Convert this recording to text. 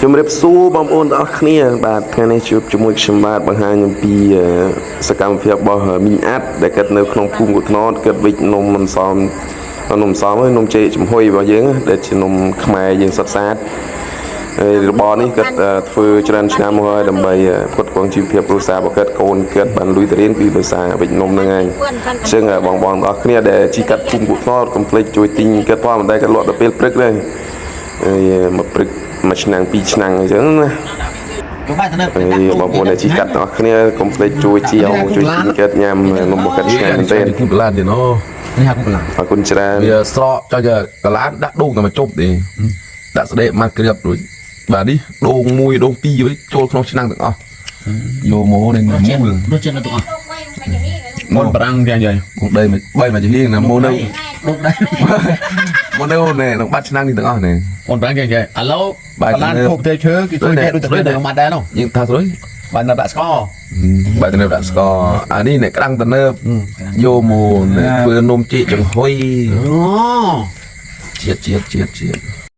ជំរាបសួរបងប្អូនទាំងអស់គ្នាបាទថ្ងៃនេះជួបជាមួយខ្ញុំបាទបង្ហាញអំពីអឺសកម្មភាពរបស់មីងអាត់ដែលកើតនៅក្នុងភូមិគុថ្នោតកើតវិចនំមិនសមនំសមហើយនំចេកចំហុយរបស់យើងដែលជានំខ្មែរយើងសុទ្ធសាធហើយរបរនេះគាត់ធ្វើច្រើនឆ្នាំមកហើយដើម្បីផ្គត់ផ្គង់ជីវភាពគ្រួសាររបស់គាត់កូនគាត់បានលុយទៅរៀនពីដោយសារវិចនំហ្នឹងឯងអញ្ចឹងបងប្អូនទាំងអស់គ្នាដែលជីកាត់ភូមិគុថ្នោតកុំភ្លេចជួយទិញគាត់ផងមិនដែលគាត់លក់ដល់ពេលព្រឹកទេហើយមកព្រឹកមួយឆ្នាំពីរឆ្នាំអញ្ចឹងណា បាទទៅនៅ ហើយបងប្អូនដែលជីកាត់ទាំងអស់គ្នាកុំភ្លេចជួយជាវជួយទិញគាត់ញ៉ាំនំរបស់គាត់ឆ្ងាញ់មែនទែន គូកឡានទៀតអូ នេះហៅគុកឡាន អរគុណច្រើន វាស្រកចុះយកកឡានដាក់ដូងតែមកជប់ទេដាក់ស្ដេកម៉ាត់ក្រៀបរួចបាទនេះដូងមួយដូងពីរចូលក្នុងឆ្នាំងទាំងអស់យកមកនេះមូល រសជាតិនៅទាំងអស់ មុនបារាំងយ៉ាងយាយ មកដីមួយបីមកជាហៀងណាមកនៅ ដូចដែរ មកនៅនេះនឹងបាត់ឆ្នាំងនេះទាំងអស់នេះ មុនបារាំងយ៉ាងយាយឥឡូវ បាទ បាឡានភពទេឈើគេជួយគេដូចតែដូចម៉ាត់ដែរនោះ យើងថាស្រួយ បាទនៅដាក់ស្ករ បាទទៅដាក់ស្ករអានេះអ្នកក្តាំងតនើបយកមកនេះធ្វើនំចេកចំហុយ អូ ជាតិជាតិជាតិជាតិ